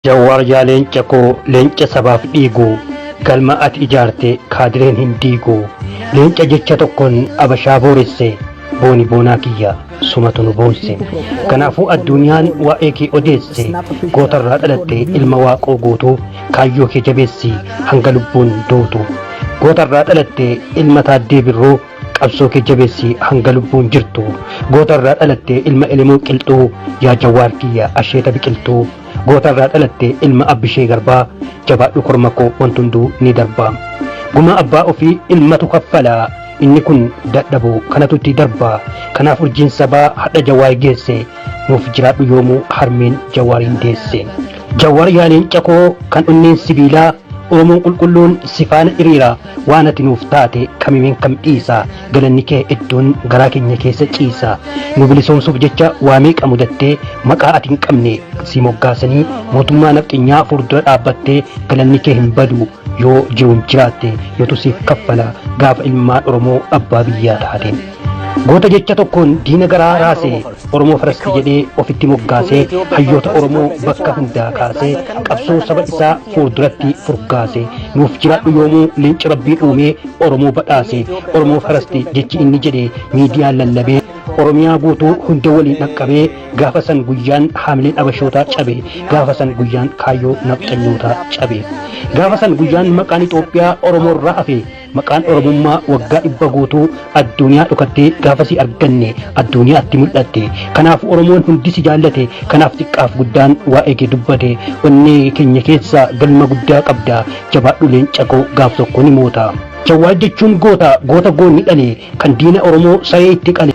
Jawwaar yaa leenca koo leenca sabaaf dhiigu galma ati ijaarte kaadireen hin diigu leenca jecha tokkoon abashaa booresse booni boonaa kiyya sumatu nu boonse kanaafuu addunyaan waa'ee kee odeesse gootarraa dhalatte ilma waaqoo guutuu kaayyoo kee jabeessi hanga lubbuun duutu gootarraa dhalatte ilma taaddee birruu qabsoo kee jabeessi hanga lubbuun jirtu gootarraa dhalatte ilma elemoo qilxuu yaa Jawwaar kiyya asheeta biqiltuu gootarraa dhalatte ilma abbishee garbaa jabaadhu korma koo wanti hunduu ni darba gumaa abbaa ofii ilmatu kaffala inni kun dadhabu kanatu itti darba kanaaf urjiin sabaa hadha Jawaar geesse nuuf jiraadhu yoomuu harmeen Jawaariin deesse. Jawaar yaa leenca koo kan onneen sibiilaa Oromoon qulqulluun si faana hiriira waan ati nuuf taate kamimeen kam dhiisa galanni kee iddoon garaa keenya keessa ciisa nu bilisoomsuuf jecha waa meeqa mudattee maqaa ati hin qabne si moggaasanii mootummaa nafxinyaa fuuldura dhaabbattee galanni kee hin badu yoo jiruun jiraatte nutu siif kaffala gaafa ilmaan Oromoo abbaa biyyaa taate. Goota jecha tokkoon diina garaa raase Oromoo first jedhee ofitti moggaasee hayyoota Oromoo bakka hundaa kaasee qabsoo saba isaa fuulduratti furgaase nuuf jiraadhu yoomuu leenci rabbiin uumee Oromoo badhaase Oromoo first jechi inni jedhe miidiyaan lallabee Oromiyaa guutuu hunda waliin dhaqqabee gaafa san guyyaan haamileen abashootaa cabe gaafa san guyyaan kaayyoo nafxanyootaa cabe gaafa san guyyaan maqaan Itoophiyaa Oromoo irraa hafe maqaan Oromummaa waggaa 100 guutuu addunyaa dhokattee gaafa si arganne addunyaatti mul'atte kanaaf Oromoon hundi si jaallate kanaaf xiqqaaf guddaan waa'ee kee dubbate onnee keenya keessa galma guddaa qabda jabaadhu leenca koo gaaf tokko ni moota. Jawwaar jechuun goota goota goonni dhale kan diina Oromoo saree itti qale.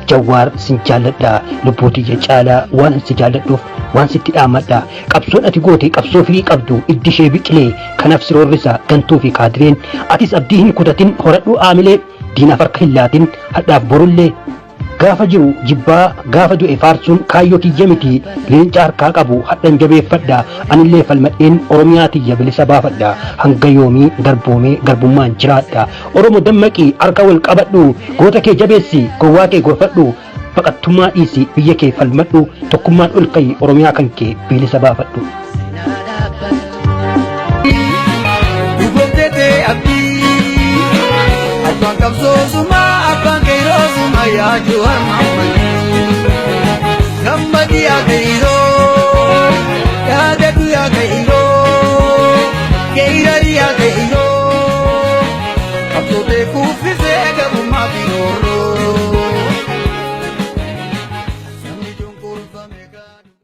Jawwaar sin jaalladha lubbuu tiyya caalaa waan si jaalladhuuf waan sitti dhaamadha qabsoon ati goote qabsoo firii qabdu iddi ishee biqilee kanaaf si roorrisa gantuu fi kaadireen atis abdii hin kutatin horadhu aamilee diinaaf harka hin laatin hadhaaf borullee gaafa jiru jibbaa gaafa du'e faarsuun kaayyoo kiyya miti leenca harkaa qabu hadhan jabeeffadha anillee falmadheen Oromiyaa tiyya bilisa baafadha hanga yoomii garboomee garbummaan jiraadha Oromo dammaqi harka wal qabadhu goota kee jabeessi gowwaa kee gorfadhu baqattummaa dhiisi biyya kee falmadhu tokkummaan ol ka'i Oromiyaa kan kee bilisa baafadhu. Dhugoomtete abdii abbaan qabsoosuma abbaan qeeroosuma yaa Jawaar Mohammad gammadi yaa qeeroo yaadadhu yaa qeeroo qeerari yaa qeeroo qabsootee kuufi.